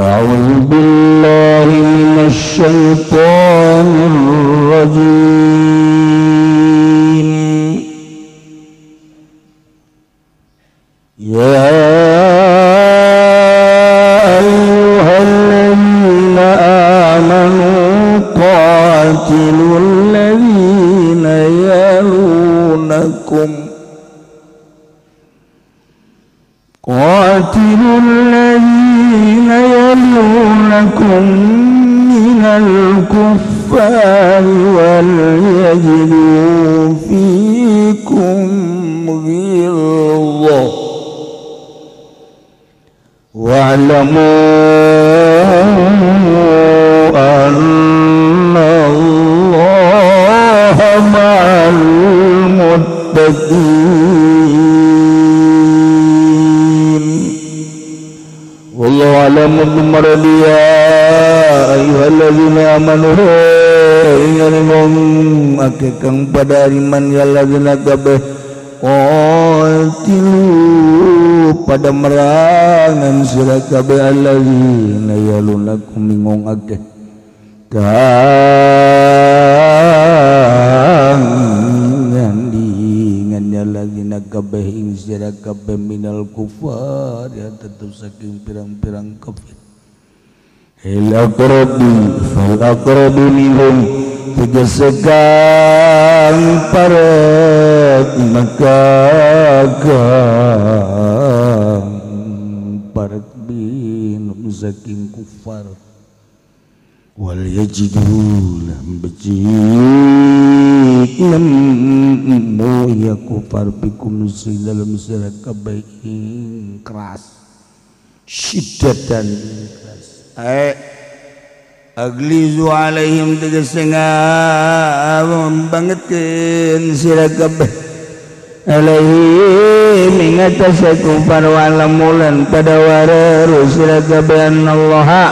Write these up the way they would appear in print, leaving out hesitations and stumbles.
أعوذ بالله من الشيطان الرجيم. يا أيها الذين آمنوا قاتلوا الذين يلونكم قاتلوا الذين يلونكم من الكفار وليجدوا فيكم غلظة واعلموا أن الله مع المتقين. والله أعلم بمرض يا أيها الذين آمنوا akeh kang pada iman ya alladzina kabeh qatilu pada merangan sira kabeh alladzina yalunakum mingong akeh kang ngandingan ya alladzina kabeh ing sira kabeh minal kufar ya tetep saking pirang-pirang kafir. Il aqrabi fal aqrabi minhum tegese kang parek maka kang parek binum saking kufar wal yajidu lam becik nemu ya kufar bikum sing dalam sira kabeh ing keras syiddatan keras. Aglizu alaihim tegese bangetkeun sira kabeh alaihim ing atase kufar walamulan pada wareru sira kabeh Allah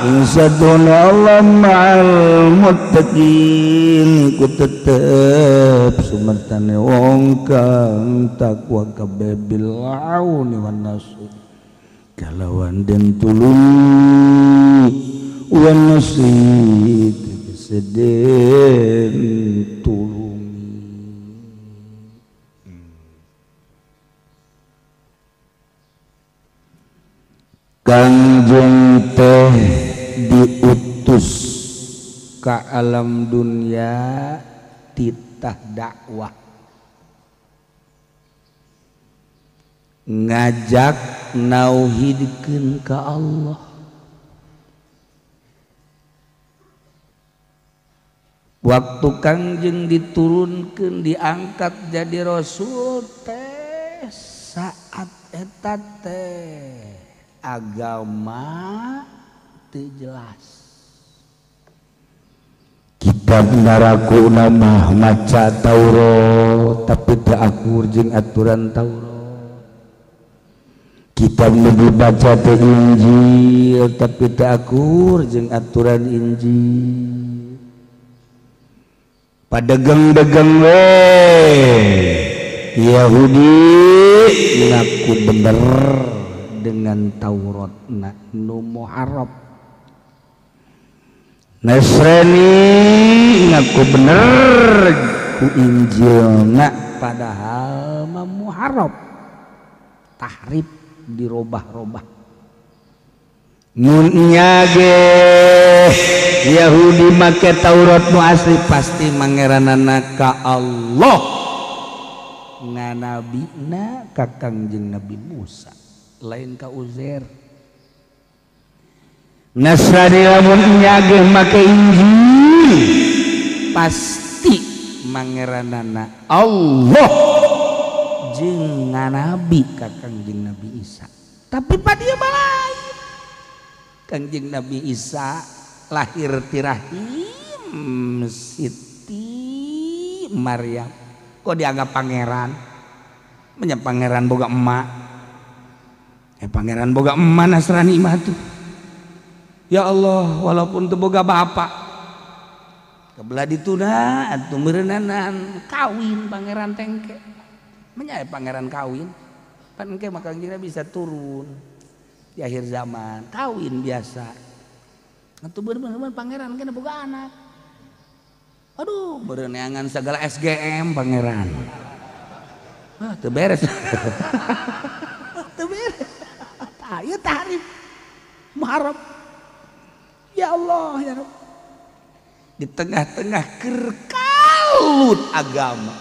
ing satuna Allah ma'al muttaqin ku tetep sumertane wong kang takwa kabeh bil auni wan nasr kalawan den tulung wan nasri tegese den tulungi. Kangjeng teh diutus ka alam dunia titah dakwah ngajak nauhidkeun ka Allah. Waktu Kangjeng diturunkeun diangkat jadi rasul teh saat eta teh agama teu jelas. Kitab naraku mah maca Taurat tapi teu akur jeung aturan Taurat. Kitab nu dibaca teh Injil tapi teu akur jeung aturan Injil. Padegeng-degeng we Yahudi ngaku bener dengan Taurat na nu muharraf. Nasrani ngaku bener ku Injil na padahal mah muharraf tahrif dirobah-robah. Mun nya ge Yahudi make Taurat nu asli pasti mangeranana ka Allah nganabina ka Kangjeng Nabi Musa lain ka Uzair. Nasrani lamun nya ge make Injil pasti mangeranana Allah jeung nganabi ka Kangjeng Nabi Isa. Tapi pa dieu mah lain. Kangjeng Nabi Isa lahir ti rahim Siti Maryam. Kok dianggap pangeran? Menya pangeran boga emak. Pangeran boga emak Nasrani mah tuh. Ya Allah, walaupun teu boga bapak. Kebelah dituna atuh meureunnanan kawin pangeran tengke. Menya pangeran kawin. Pan engke maka bisa turun. Di akhir zaman kawin biasa. Atuh bener-bener pangeran kan boga anak. Aduh, bereneangan segala SGM pangeran. Ah, teu beres. Teu beres. Tah, ieu tahrif. Muharram. Ya Allah, ya Rabb. Di tengah-tengah kerkalut agama.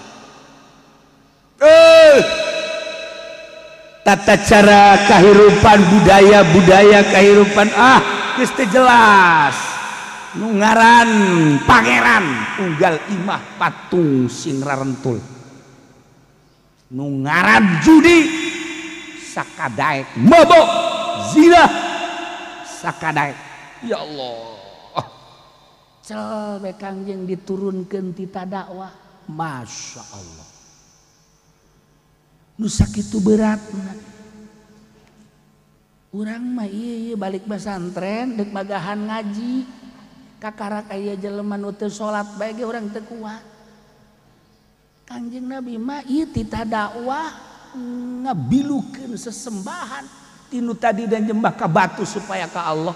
Tata cara kehidupan budaya-budaya kehidupan geus teu jelas. Nu ngaran pangeran unggal imah patung sing rarentul. Nu ngaran judi sakadaek mabok zina sakadaek. Ya Allah. Cel we Kangjeng diturunkeun tita dakwah. Masya Allah. Nu sakitu beratna. Urang mah ieu balik pesantren deuk magahan ngaji. Kakarak aya jelema nu teu salat bae ge urang teu kuat. Kangjeng Nabi mah ieu tita dakwah ngabilukeun sesembahan tinu tadi dan nyembah ka batu supaya ka Allah.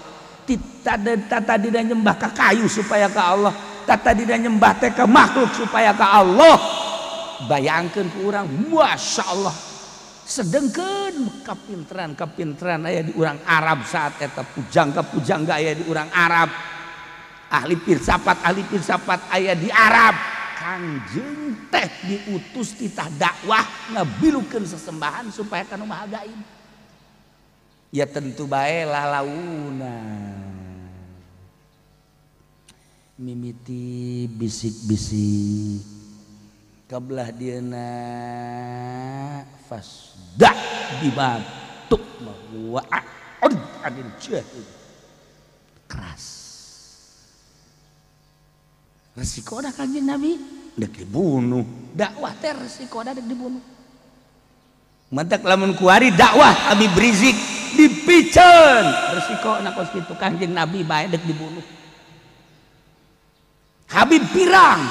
Tadi dan nyembah ka kayu supaya ka Allah, tadi dan nyembah teh ka makhluk supaya ka Allah. Bayangkeun ku urang, Masya Allah. Sedengkeun kapinteran-kapinteran aya di urang Arab saat eta, pujangga-pujangga aya di urang Arab, ahli filsafat aya di Arab. Kangjeng teh diutus titah dakwah ngabilukeun sesembahan supaya ka nu maha gaib. Ya tentu bae lalauna. Mimiti bisik-bisik kabelah dieuna fasda bima tukma wa a'ud anil jahil. Keras. Resiko da Kangjeng Nabi dek dibunuh. Dakwah teh resiko da dek dibunuh. Mantak lamun kuari dakwah Habib Rizik dipiceun resiko na kos kitu. Kangjeng Nabi bae dek dibunuh. Habib pirang.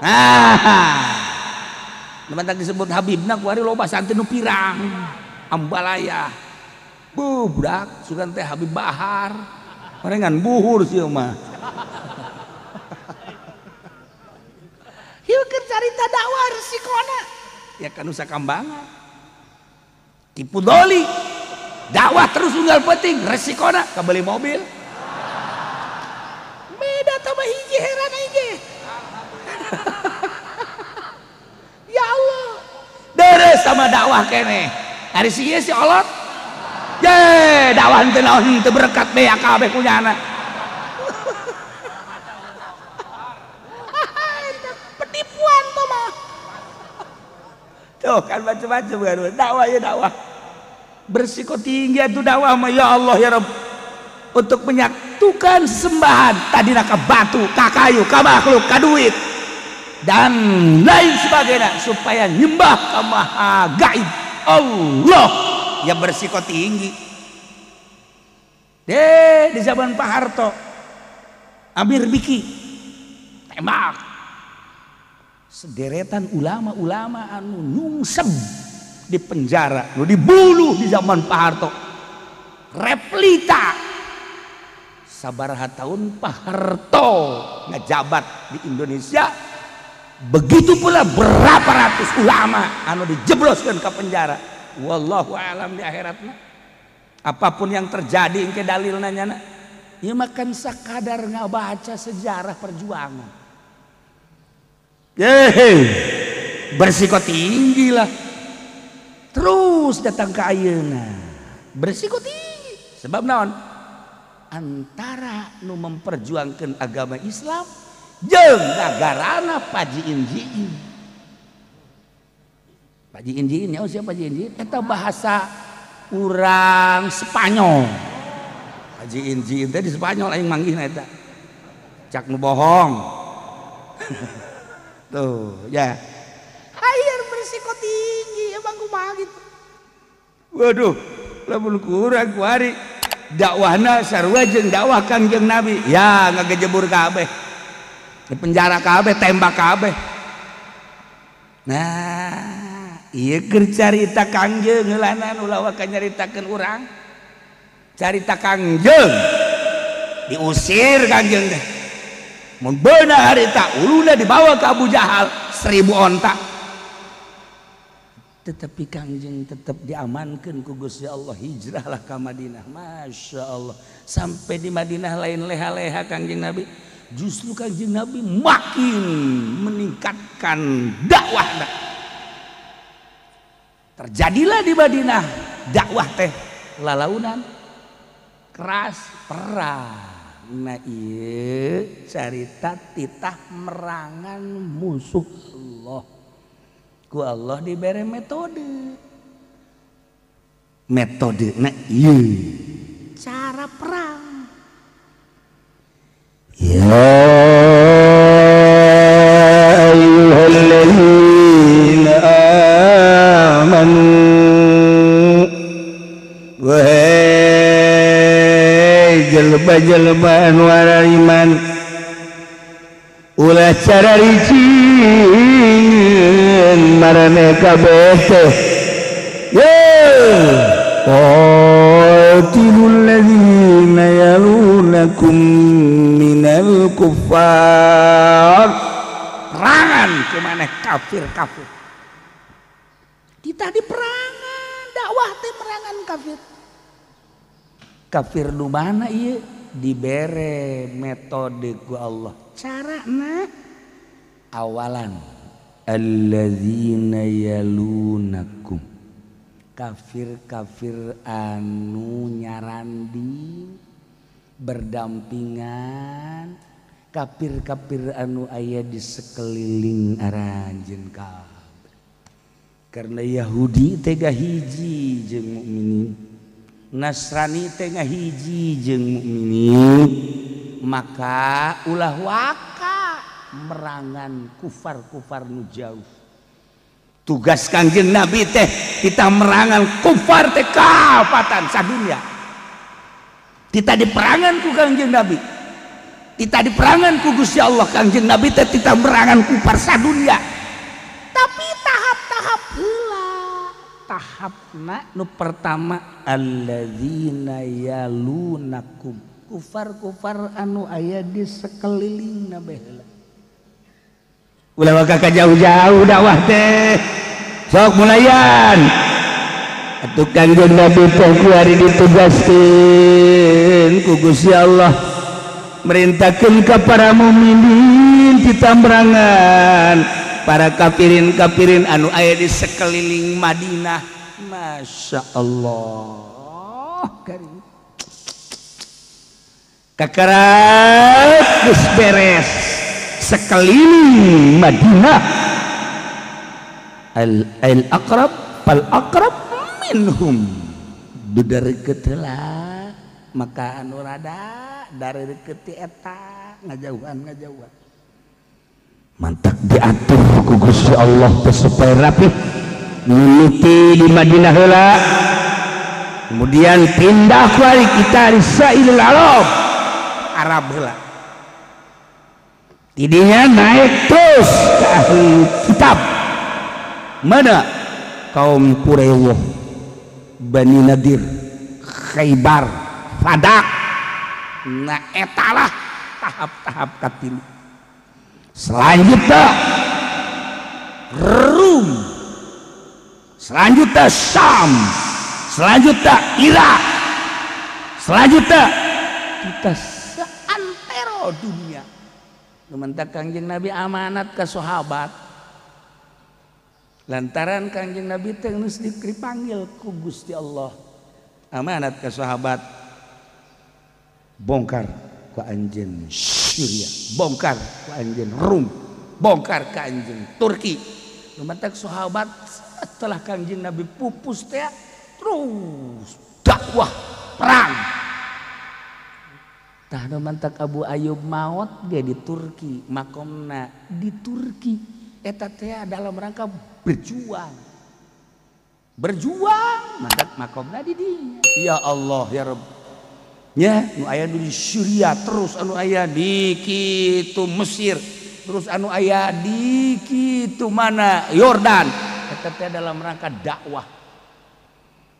Nah, mantak disebut Habibna kuari loba santri nu pirang. Ambalaya. Budak sugan teh Habib Bahar. Marengan buhur sieun mah. Hieu keur carita dakwah resikona. Ya kan Nusa Kambangan. Tipu doli. Dakwah terus unggal penting resikona kabeli mobil. Beda tambah hiji heran hiji. Ya Allah. Deres sama dakwah kene. Ari si ieu si olot. Ye, dakwah henteu naon henteu berkat bea kabeh kunyana. Penipuan tuh mah. Tuh kan macam-macam kan dakwah ya dakwah. Bersiko tinggi itu dakwah mah ya Allah ya Rabb. Untuk menyatukan sembahan tadi ka batu, ka kayu, ka makhluk, ka duit dan lain sebagainya supaya nyembah ka maha gaib Allah. Ya bersiko tinggi. Deh di zaman Pak Harto Amir Biki tembak sederetan ulama-ulama anu nyungsep di penjara, nu dibunuh di zaman Pak Harto. Replita sabaraha tahun Pak Harto ngejabat di Indonesia, begitu pula berapa ratus ulama anu dijebloskan ke penjara. Wallahu alam di akhiratna. Apapun yang terjadi engke dalilna nyana. Ieu mah kan sakadar ngabaca sejarah perjuangan. Yeay, bersiko tinggi lah. Terus datang ke ayeuna. Bersiko tinggi. Sebab naon? Antara nu memperjuangkan agama Islam jeung nagarana pajiin-jiin. Pajiin-jiin ya siapa pajiin-jiin? Eta bahasa urang Spanyol. Pajiin-jiin teh di Spanyol aing manggihna eta. Cak nu bohong. Tuh ya. Hayar berisiko tinggi emang kumaha gitu. Waduh, lamun kurang kuari dakwahna sarua jeung dakwah Kangjeng Nabi. Ya ngagejebur kabeh. Di penjara kabeh, tembak kabeh. Nah, Ieu keur carita Kangjeng heulanan ulah waka nyaritakeun urang. Carita Kangjeng diusir Kangjeng teh. Mun beunah harita uluna dibawa ke Abu Jahal 1000 onta. Tetapi Kangjeng tetap diamankan ku Gusti Allah, hijrahlah ke Madinah. Masya Allah, sampai di Madinah lain leha-leha Kangjeng Nabi. Justru Kangjeng Nabi makin meningkatkan dakwahna. Terjadilah di Madinah dakwah teh lalaunan keras perang. Nah ieu carita titah merangan musuh Allah. Ku Allah dibere metode. Metode nah ieu cara perang. Ya ayyuhalladzina amanu, wahai jelema-jelema anu iman, ulah cara ricin maraneh kabeh teh. Ye qatilul ladzina yalunakum minal kuffar, perangan ke maneh kafir-kafir. Kita di perangan dakwah teh merangan kafir. Kafir nu mana ieu dibere metode ku Allah. Carana awalan alladzina yalunakum, kafir-kafir anu nyarandi berdampingan, kafir-kafir anu aya di sekeliling aranjeun kabeh. Karena Yahudi teh hiji jeung mukminin, Nasrani teh hiji jeung mukminin, maka ulah waka merangan kufar-kufar nu jauh. Tugas Kangjeng Nabi teh kita merangan kufar teh kapatan sadunya. Kita diperangan ku Kangjeng Nabi, kita diperangan ku Gusti Allah. Kangjeng Nabi teh kita merangan kufar sadunya. Tapi tahap-tahap heula. Tahapna nu pertama alladzina yalunakum, kufar-kufar anu aya di sekeliling nabi heula. Ulah waka ka jauh-jauh dakwah teh. Sok mulayan. Atuh Kangjeng Nabi teh ku ari ditugaskeun ku Gusti Allah, merintahkeun ka para mukminin ditamrangan para kafirin-kafirin anu aya di sekeliling Madinah. Masya Allah, karim. Kakarak geus beres sekeliling Madinah. Al aqrab fal aqrab minhum, dari heula maka anu rada dari deket ti eta ngajauhan ngajauhan. Mantak diatur ku Gusti Allah teh supaya rapih, mimiti di Madinah heula, kemudian pindah ku ari kita di Sailul Arab, Arab heula. Tidinya naik terus ke ahli kitab. Mana kaum Quraisy, Bani Nadir, Khaybar, Fadak. Nah etalah tahap-tahap katilu. Selanjutnya Rum, selanjutnya Syam, selanjutnya Irak, selanjutnya kita seantero dunia. Lumantak Kangjeng Nabi amanat ke sahabat. Lantaran Kangjeng Nabi teh geus dipanggil ku Gusti Allah. Amanat ke sahabat, bongkar ku anjeun Syria, bongkar ku anjeun Rum, bongkar ke anjeun Turki. Lumantak sahabat setelah Kangjeng Nabi pupus teh terus dakwah perang. Tah mantak Abu Ayyub maot dia di Turki, makomna di Turki. Eta teh dalam rangka berjuang. Berjuang mantak makomna di dinya. Ya Allah ya Rabb. Ya, nu aya di Syria, terus anu aya di kitu Mesir, terus anu aya di kitu mana Yordan. Eta teh dalam rangka dakwah.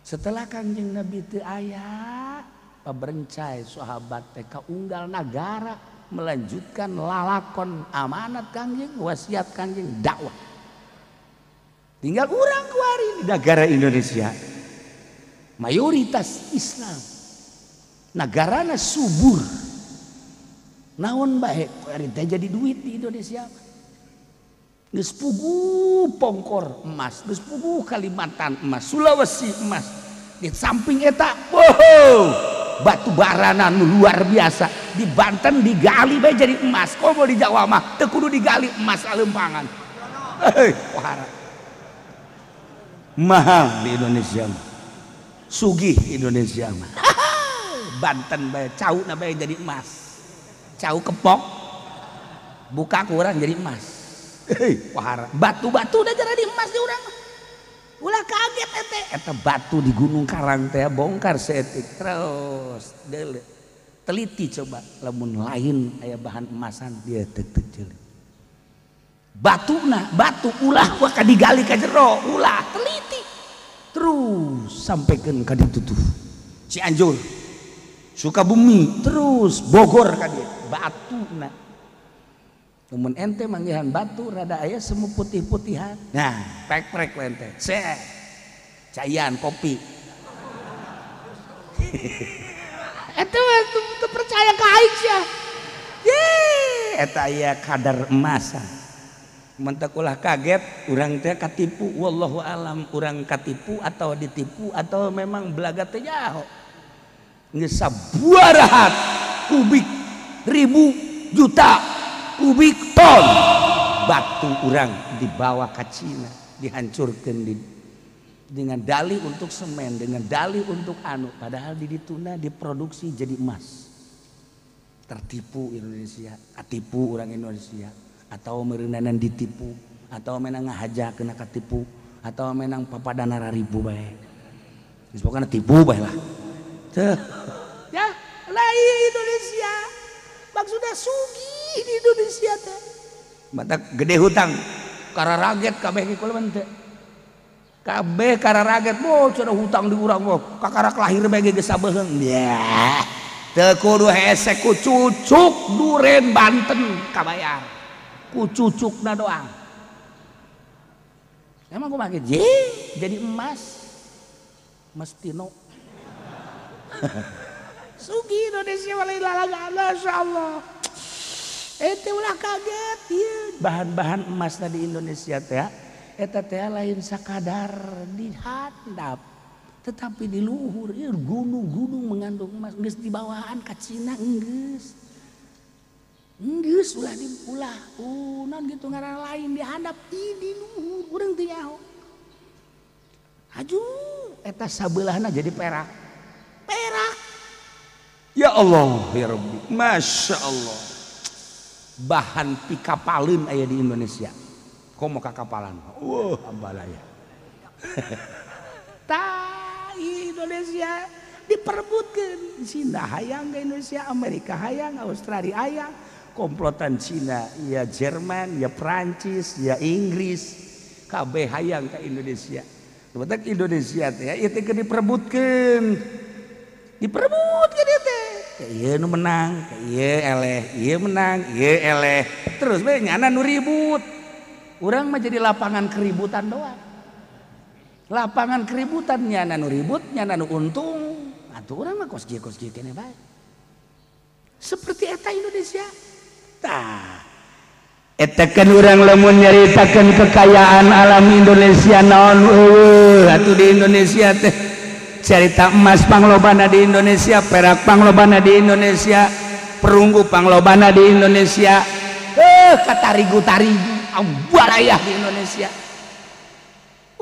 Setelah Kangjeng Nabi teu aya, paberencai sahabat teh ka unggal nagara melanjutkan lalakon amanat Kangjeng, wasiat Kangjeng, dakwah. Tinggal urang kuari di negara Indonesia. Mayoritas Islam. Negarana subur. Naon bae kuari teh jadi duit di Indonesia. Geus puguh Pongkor emas, geus puguh Kalimantan emas, Sulawesi emas. Di samping eta, wow, batu barana nu luar biasa. Di Banten digali bae jadi emas. Komo di Jawa mah teu kudu digali emas alempangan. Heuh, wahara. Mahal di Indonesia mah. Sugih Indonesia mah. Banten bae cauna bae jadi emas. Cau kepok buka kurang jadi emas. Hei, wahara. Batu-batu udah jadi emas di urang. Ulah kaget ete. Eta batu di Gunung Karang teh bongkar seetik terus deuleu. Teliti coba lamun lain aya bahan emasan dia tek-tek jeuleut. Batuna, batu ulah wah digali ka jero, ulah teliti. Terus sampaikan ka ditu tuh. Cianjur, Sukabumi, terus Bogor ka dieu. Batuna. Namun ente manggihan batu rada aya semu putih-putihan. Nah, prek-prek ente. Set. Cayan kopi. Eta mah teu percaya ka aing sia. Ye, eta aya kadar emas. Mentak ulah kaget urang teh katipu, wallahu alam urang katipu atau ditipu atau memang belaga teh nyaho. Geus sabuarahat kubik ribu juta kubik ton batu urang dibawa ke Cina, dihancurkan dengan dalih untuk semen, dengan dalih untuk anu, padahal di dituna diproduksi jadi emas. Tertipu Indonesia, katipu orang Indonesia, atau meureunanan ditipu, atau menang ngahaja kena katipu, atau menang papadana raribu bae. Geus pokona tipu bae lah. Teu. Ya, lain Indonesia. Maksudnya sugih di Indonesia teh. Mata gede hutang kararaget kabeh ge kula teh. Kabeh kararaget mo cenah hutang di urang mah kakarak lahir bae ge geus sabeheung. Ya. Teu kudu hese ku cucuk duren Banten kabayar. Ku cucukna doang. Emang kumaha ge jadi emas. Mestino. Sugih Indonesia walillah insyaallah. Ente ulah kaget ieu bahan-bahan emas di Indonesia teh eta teh lain sakadar di handap tetapi di luhur ieu gunung-gunung mengandung emas geus dibawaan ka Cina geus. Geus ulah di ulah naon gitu ngaran lain di handap di luhur urang teu nyaho. Aju eta sabeulahna jadi perak. Perak. Ya Allah, ya Rabbi, Masya Allah. Bahan pikapalin aya di Indonesia. Komo kakapalan. Wah, ambalaya. Ta Indonesia diperebutkeun. Cina hayang ke Indonesia, Amerika hayang, Australia hayang, komplotan Cina, ya Jerman, ya Prancis, ya Inggris, kabeh hayang ke Indonesia. Batak Indonesia teh ieu teh keur diperebutkeun. Diperebutkeun ieu teh. Ieu nu menang, ieu eleh, ieu menang, ieu eleh. Terus we nyana nu ribut. Urang mah jadi lapangan keributan doang. Lapangan keributan nyana nu ribut, nyana nu untung. Atuh urang mah kos kieu keneh bae. Seperti eta Indonesia. Tah. Eta kan urang lamun nyaritakeun kekayaan alam Indonesia naon eueuh atuh di Indonesia teh. Carita emas panglobana di Indonesia, perak panglobana di Indonesia, perunggu panglobana di Indonesia, katarigu-tarigu ambalayah di Indonesia.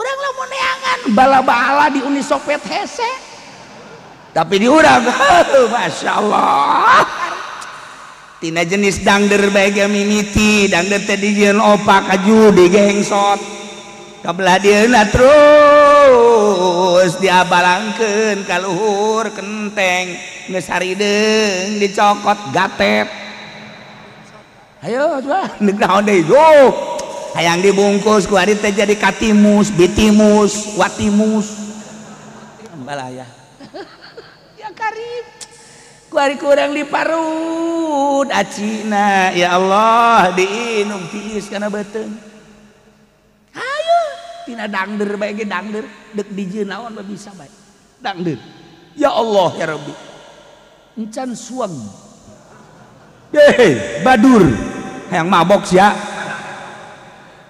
Urang lamun neangan bala-bala di Uni Soviet hese. Tapi di urang, Masya Allah. Tina jenis dangder bae ge mimiti, dangder teh dijieun opak kaju digengsot. Kabelah dieuna terus diabalangkeun ka luhur kenteng geus harideung dicokot gatet. Ayo coba neuk naon deui yo. Hayang dibungkus ku ari teh jadi katimus, bitimus, watimus. Balaya. Ya karib. Ku ari kurang diparut acina ya Allah diinum tiis kana beuteung. Hayu tina dangder bae ge dangder deuk dijieun naon bae bisa bae. Dangder. Ya Allah ya Rabbi. Encan suang. Hei, badur. Hayang mabok sia.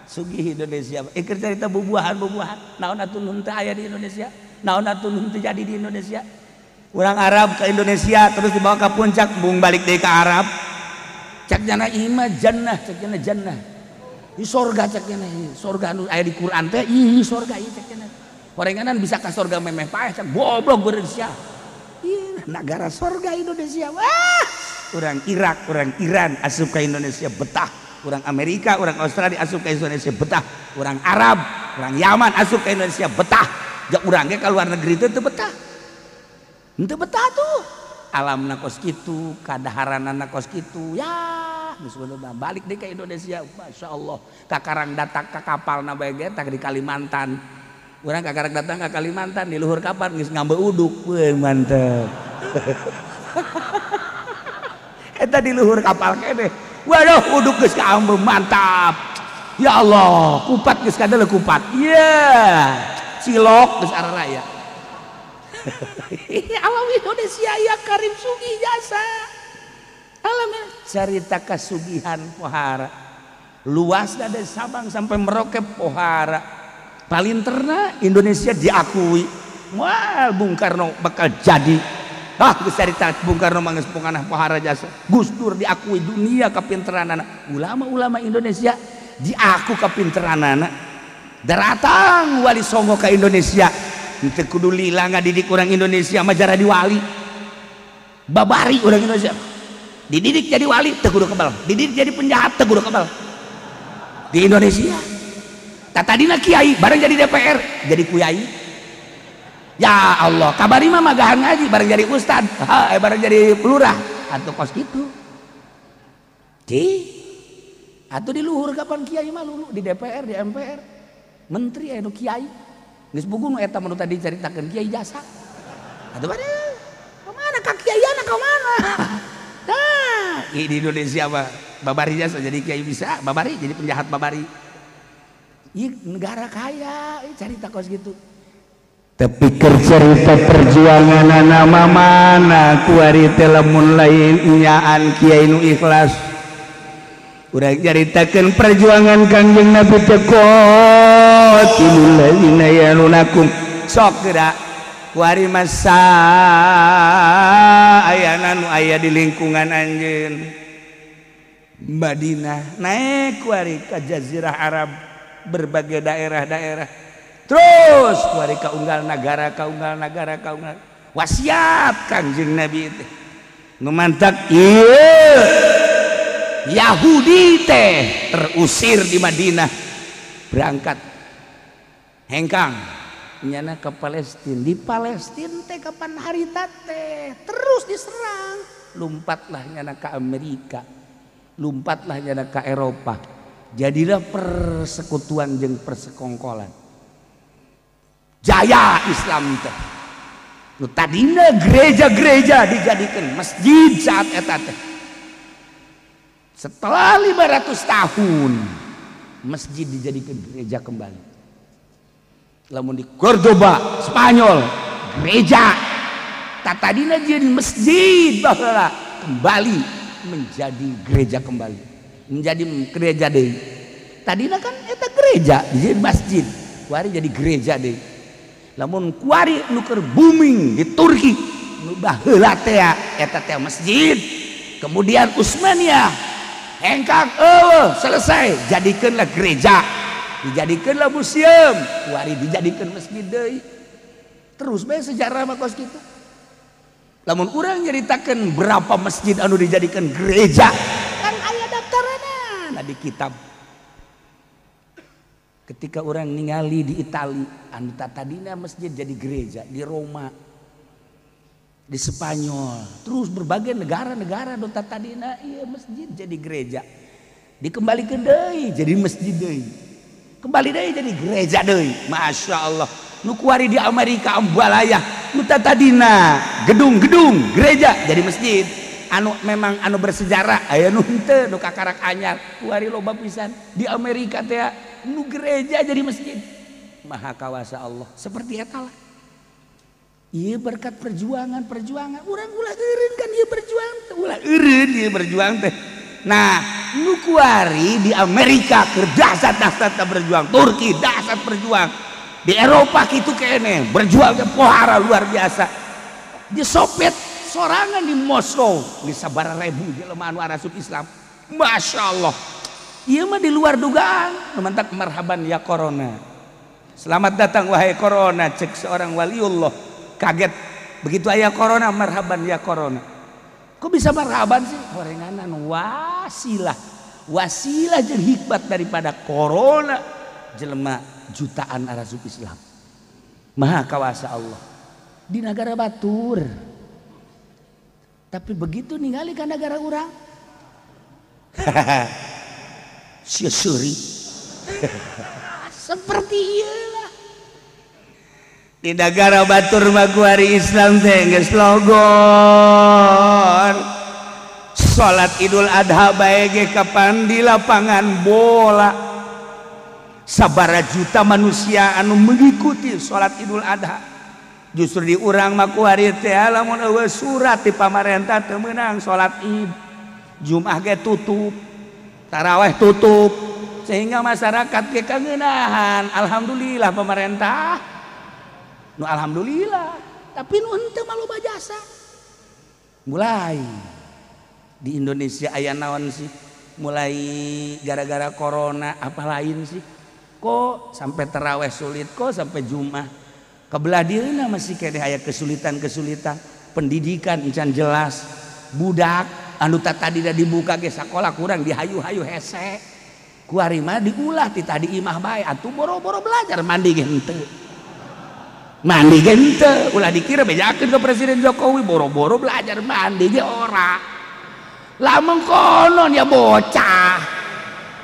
Sugih Indonesia. Keur carita bubuahan-bubuahan. Naon atuh nu teu aya di Indonesia? Naon atuh nu teu jadi di Indonesia? Urang Arab ke Indonesia terus dibawa ke puncak, bung balik deui ka Arab. Cak jana ieu mah jannah, cak jana jannah. Di sorga cak jana, sorga anu aya di Quran teh, ih sorga ieu cak jana. Horenganan bisa ka sorga memeh paeh cak goblok beureun sia. Ih, nagara sorga Indonesia. Wah, urang Irak, urang Iran asup ka Indonesia betah. Urang Amerika, urang Australia asup ka Indonesia betah. Urang Arab, urang Yaman asup ka Indonesia betah. Ja urang ge ka luar negeri teh teu betah. Henteu betah tuh. Alamna kos kitu, kadaharanana kos kitu. Ya, geus balik deui ka Indonesia. Masyaallah, kakarang datang ka kapalna bae ge tah di Kalimantan. Urang kakarang datang ka Kalimantan di luhur kapal geus ngambe uduk. Weuh mantep. Eta di luhur kapal keneh. Waduh, uduk geus kaambe mantap. Ya Allah, kupat geus kadeuleuk kupat. Yeah. Cilok geus araraya. Alam Indonesia ya karim sugih jasa. Alam carita kasugihan pohara. Luas dari Sabang sampai Merauke pohara. Palinterna Indonesia diakui. Wah, Bung Karno bakal jadi. Ah, geus carita Bung Karno mah geus punganah pohara jasa. Gus Dur diakui dunia kapinteranana. Ulama-ulama Indonesia diaku kapinteranana. Daratang Wali Songo ke Indonesia. Henteu kudu lila ngadidik urang Indonesia mah jara di wali. Babari urang Indonesia. Dididik jadi wali teu kudu kebal. Dididik jadi penjahat teu kudu kebal. Di Indonesia. Tadina kiai bareng jadi DPR, jadi kuyai. Ya Allah, kabari mah magahan ngaji bareng jadi ustad, bareng jadi lurah atau kos gitu. Di atau di luhur kapan kiai mah lulu di DPR, di MPR. Menteri anu kiai. Geus buku nu eta mah nu tadi caritakeun kiai jasa. Atuh bade ka mana ka kiaiana ka mana? Tah, di Indonesia mah babari jasa jadi kiai bisa, babari jadi penjahat babari. Ieu negara kaya, carita kos gitu. Tapi keur cerita perjuangan nama mana kuari teh lamun lain nyaan kiai nu ikhlas. Urang caritakeun perjuangan Kangjeng Nabi teh qatilul ladzina yalunakum. Sok geura kuari masa ayana nu aya di lingkungan anjeun Madinah naik kuari ka Jazirah Arab berbagai daerah-daerah terus kuari ka unggal nagara ka unggal nagara ka unggal wasiat Kangjeng Nabi teh nu mantak ieu Yahudi teh terusir di Madinah berangkat hengkang nyana ke Palestina. Di Palestina teh kapan harita teh terus diserang, lompatlah nyana ke Amerika, lompatlah nyana ke Eropa, jadilah persekutuan jeung persekongkolan. Jaya Islam teh nu tadina gereja-gereja dijadikan masjid saat eta teh. Setelah 500 tahun masjid dijadikan gereja kembali. Lamun di Cordoba, Spanyol, gereja tatadina jadi masjid baheula kembali menjadi gereja kembali. Menjadi gereja deui. Tadina kan eta gereja jadi masjid, kuari jadi gereja deui. Lamun kuari nu keur booming di Turki nu baheula teh eta teh masjid. Kemudian Utsmaniyah hengkang eueuh selesai jadikeunlah gereja, dijadikeunlah museum, kuari dijadikeun masjid deui. Terus bae sejarah mah kos kitu. Lamun urang nyaritakeun berapa masjid anu dijadikan gereja kan aya daftaranna di kitab. Ketika orang ningali di Itali anu tadina masjid jadi gereja, di Roma, di Spanyol, terus berbagai negara-negara anu tadina ieu masjid jadi gereja. Dikembalikan deui jadi masjid deui. Kembali deui jadi gereja deui. Masya Allah. Nu kuari di Amerika ambalaya nu tadina gedung-gedung gereja jadi masjid. Anu memang anu bersejarah aya nu henteu nu kakarak anyar. Kuari loba pisan di Amerika teh nu gereja jadi masjid. Maha kawasa Allah. Seperti eta lah. Ieu berkat perjuangan-perjuangan. Urang ulah eureun kan ieu berjuang teh. Ulah eureun ieu berjuang teh. Nah, nu kuari di Amerika keur dahsat-dahsat berjuang, Turki dahsat berjuang, di Eropa kitu keneh berjuang ke pohara luar biasa. Di Soviet sorangan di Moskow di sabaraha ribu jelema anu arasup Islam. Masya Allah. Ieu mah di luar dugaan. Nu mantak marhaban ya corona. Selamat datang wahai corona, cek seorang waliullah. Kaget begitu aya corona, marhaban ya corona. Kok bisa marhaban sih? Horenganan wasilah. Wasilah jeung hikmat daripada corona jelema jutaan arasup Islam. Maha kawasa Allah. Di negara batur. Tapi begitu ningali ka negara urang. Sia seuri. Seperti ieu lah. Di negara batur mah kuari Islam teh geus logon. Salat Idul Adha bae ge kapan di lapangan bola. Sabaraha juta manusia anu mengikuti salat Idul Adha. Justru di urang mah kuari teh lamun eueuh surat ti pamarentah teu meunang salat Id. Jumat ge tutup, taraweh tutup, sehingga masyarakat ge kangeunahan. Alhamdulillah pemerintah. Nu alhamdulillah, tapi nu henteu mah loba jasa. Mulai di Indonesia aya naon sih? Mulai gara-gara corona apa lain sih? Kok sampai taraweh sulit, kok sampai Jumat. Kebelah dieuna masih keneh aya kesulitan-kesulitan, pendidikan encan jelas, budak anu tadi dibuka ge sakola kurang dihayu-hayu hese. Kuari mah diulah ti tadi imah bae atuh boro-boro belajar mandi ge henteu. Mandi ge henteu, ulah dikira bejakeun ke Presiden Jokowi boro-boro belajar mandi ge ora. Lah mengkonon ya bocah.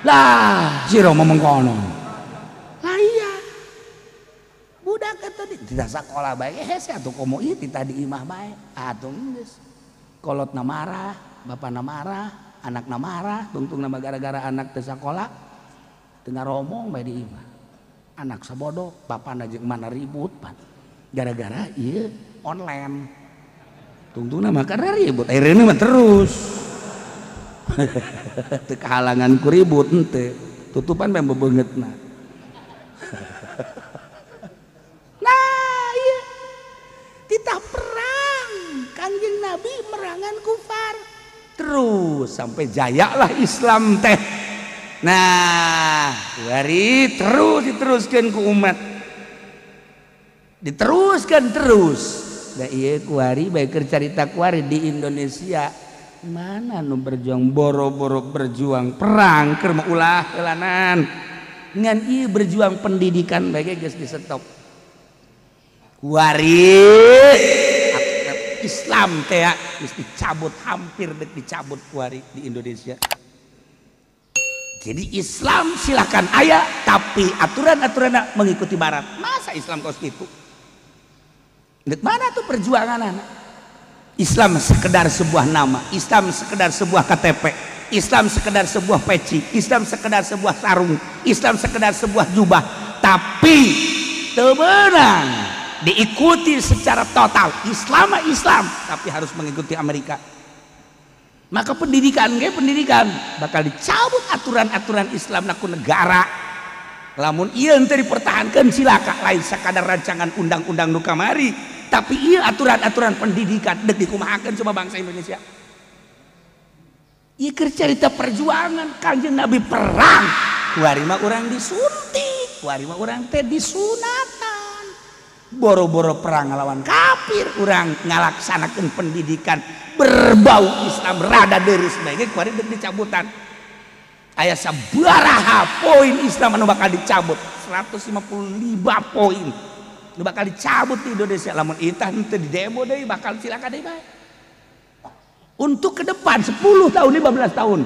Lah sira mengkonon. Lah iya. Budak eta tidak sakola bae hese atuh komo ieu ti tadi imah bae. Atuh geus. Kolotna marah, bapana marah, anakna marah, tungtungna mah gara-gara anak teu sakola teu ngaromong bae di imah. Anak sabodo, bapana jeung mana ribut pan. Gara-gara ieu online. Tungtungna mah karena ribut, ayeuna mah terus. Teu kahalangan ku ribut henteu. Tutupan bae bebeungeutna. Nah, ieu titah perang Kanjeng Nabi merangan kufar. Terus sampai jayalah Islam teh. Nah, hari terus diteruskan ke umat. Diteruskan terus. Da ieu kuari bae keur carita kuari di Indonesia. Mana nu berjuang boro-boro berjuang perang keur mah ulah heulanan. Ngan ieu berjuang pendidikan bae geus disetop. Kuari Islam teh geus dicabut, hampir dek dicabut kuari di Indonesia. Jadi Islam silakan aya, tapi aturan-aturan mengikuti Barat. Masa Islam kos gitu? Dek mana tuh perjuangan anak? Islam sekedar sebuah nama, Islam sekedar sebuah KTP, Islam sekedar sebuah peci, Islam sekedar sebuah sarung, Islam sekedar sebuah jubah, tapi teu meunang diikuti secara total. Islam Islam, tapi harus mengikuti Amerika. Maka pendidikan ge pendidikan bakal dicabut aturan-aturan Islam ku negara. Lamun ieu henteu dipertahankeun cilaka, lain sakadar rancangan undang-undang nu kamari, tapi ieu aturan-aturan pendidikan deuk dikumahakeun coba bangsa Indonesia. Ieu keur carita perjuangan Kanjeng Nabi perang. Kuari mah urang disuntik, kuari mah urang teh disunatan. Boro-boro perang ngalawan kafir, urang ngalaksanakeun pendidikan berbau Islam rada deurus bae ge kuari deuk dicabutan. Aya sabaraha poin Islam anu bakal dicabut, 155 poin nu bakal dicabut di Indonesia. Lamun itah henteu di demo deui bakal cilaka deui bae. Untuk ke depan 10 tahun 15 tahun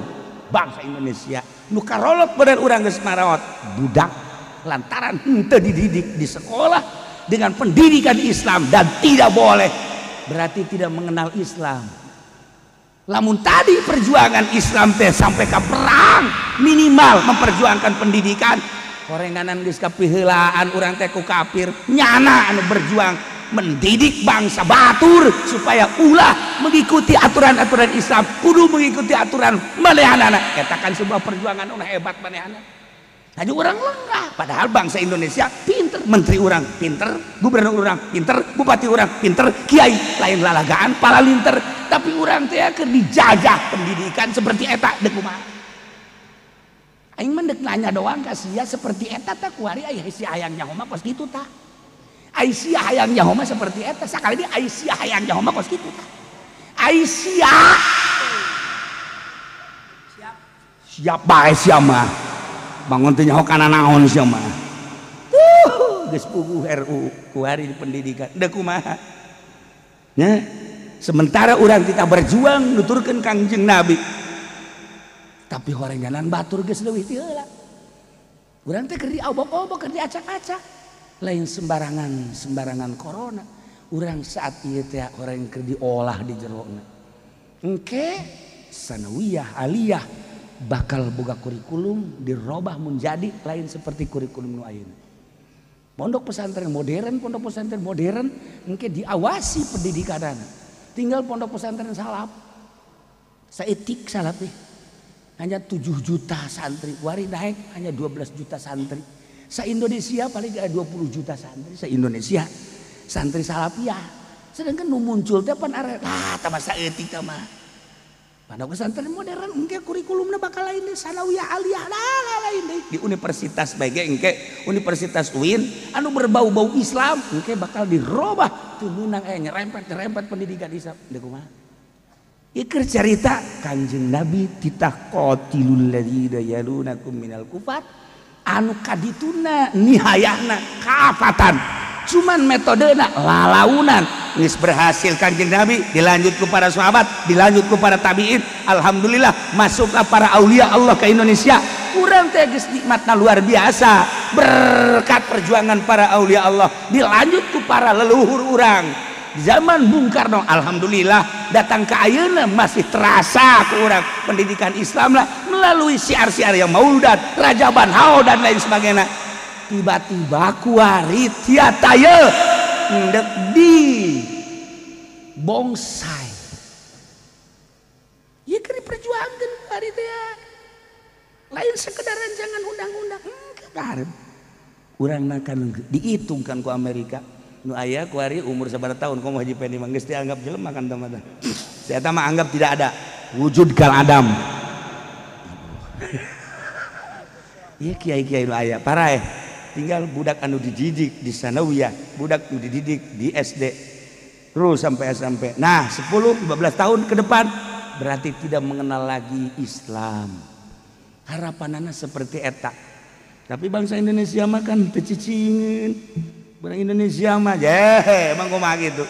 bangsa Indonesia Nu karolot bener urang geus marawat budak lantaran henteu dididik di sekolah dengan pendidikan Islam dan tidak boleh, berarti tidak mengenal Islam. Lamun tadi perjuangan Islam teh sampai ke perang, minimal memperjuangkan pendidikan. Horenganan geus kapiheulaan urang teh ku kafir, nyana anu berjuang mendidik bangsa batur supaya ulah mengikuti aturan-aturan Islam, kudu mengikuti aturan manehanana. Eta kan sebuah perjuangan anu hebat manehana. Hanya orang lengah, padahal bangsa Indonesia pinter, menteri orang pinter, gubernur orang pinter, bupati orang pinter, kiai lain lalagaan paralinter, tapi orang teh keur dijajah pendidikan seperti eta deuk kumaha. Aing mah deuk nanya doang ka sia seperti eta tah kuari aya si hayang nyaho mah kos kitu tah. Aisyah hayang nyaho mah seperti eta, sakali deui Aisyah hayang nyaho mah kos kitu tah. Aisyah siap siap bae sia mah. Bangun teh nyaho kana naon sia mah. Geus puguh RUU kuari di pendidikan. Deuk kumaha? Nya, sementara urang kita berjuang nuturkeun Kangjeng Nabi. Tapi horenganan batur geus leuwih ti heula. Urang teh keur diobok-obok, keur diacak-acak. Lain sembarangan, sembarangan corona. Urang saat ieu teh orang keur diolah di jerona. Engke sanawiyah aliyah bakal boga kurikulum dirobah menjadi lain seperti kurikulum nu ayeuna. Pondok pesantren modern, pondok pesantren modern engke diawasi pendidikanana. Tinggal pondok pesantren salaf. Saetik salaf teh. Hanya 7 juta santri, wari naik hanya 12 juta santri. Sa-Indonesia paling ada 20 juta santri, sa-Indonesia santri salafiyah. Sedangkan nu muncul teh pan arek, ah tah saeutik tah mah. Pondok pesantren modern engke kurikulumna bakal lain deui, sanawiyah aliyah lah lain deui. Di universitas bae ge engke Universitas UIN anu berbau-bau Islam engke bakal dirobah teu meunang aya nyerempet-nyerempet pendidikan Islam. Deuk kumaha? Ieu keur carita Kanjeng Nabi titah qatilul ladzina yalunakum minal kufar anu kadituna nihayahna kaafatan. Cuman metodena lalaunan. Geus berhasil Kanjeng Nabi, dilanjut ku para sahabat, dilanjut ku para tabiin. Alhamdulillah masuklah para aulia Allah ke Indonesia. Urang teh geus nikmatna luar biasa berkat perjuangan para aulia Allah, dilanjut ku para leluhur urang. Di zaman Bung Karno alhamdulillah datang ke ayeuna masih terasa ku urang pendidikan Islam lah melalui siar-siar yang mauludan, rajaban, hao dan lain sebagainya. Tiba-tiba kuari tiata ye ndek di bongsai. Ieu keur diperjuangkeun kuari teh. Lain sekedar rancangan undang-undang, enggak. Urang kan dihitung kan ku Amerika. Nu aya kuari umur sabaraha tahun komo Haji Pendi mah geus dianggap jelema kan tah. Saya mah anggap tidak ada wujud kal adam. Iya kiai-kiai nu aya paraeh. Tinggal budak anu dididik di sanawiyah, budak anu dididik di SD terus sampai SMP. Nah, 10 15 tahun ke depan berarti tidak mengenal lagi Islam. Harapanana seperti eta. Tapi bangsa Indonesia mah kan teu cicingin. Barang Indonesia mah jeh, emang kumaha gitu.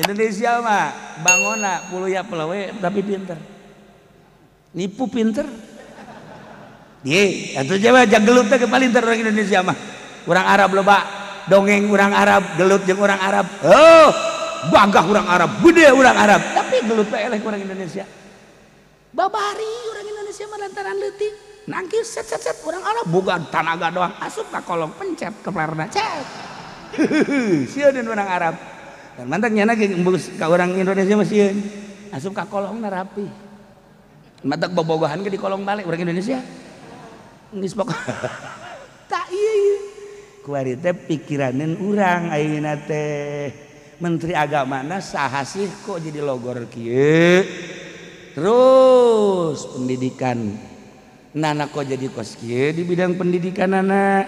Indonesia mah bangona puluya pelewe tapi pinter. Nipu pinter. Ye, atuh jawa gelut teh paling pinter orang Indonesia mah. Urang Arab loba dongeng urang Arab, gelut jeung urang Arab. Oh, gagah urang Arab, gede urang Arab, tapi gelut teh eleh urang Indonesia. Babari urang Indonesia mah lantaran leutik. Nangkis set set set urang Arab boga tanaga doang asup ka kolong pencet ke pelerna cet. Sieun urang Arab. Dan mantak nyana ge ka urang Indonesia mah sieun. Asup ka kolongna rapi. Mantak bobogohan ge di kolong balik urang Indonesia. Geus pokok. Tak ieu. Kuari teh pikiraneun urang ayeuna teh. Menteri agamana saha sih kok jadi logor kieu. Terus pendidikan nana kok jadi kos kieu di bidang pendidikan nana.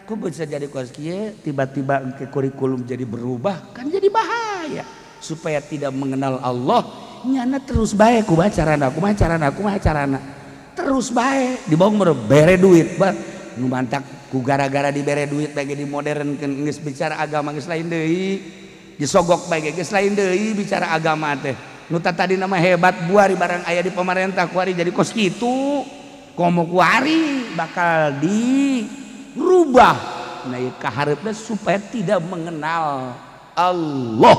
Kok bisa jadi kos kieu tiba-tiba ke kurikulum jadi berubah kan jadi bahaya. Supaya tidak mengenal Allah nyana terus bae kumaha carana kumaha carana kumaha carana. Terus bae dibawa bere duit bar nu mantak ku gara-gara dibere duit bae di modern geus bicara agama geus lain deui. Disogok bae geus lain deui bicara agama teh. Nu tadi nama hebat buari barang aya di pemerintah kuari jadi kos kitu. Komo kuari bakal dirubah nah kaharepna supaya tidak mengenal Allah.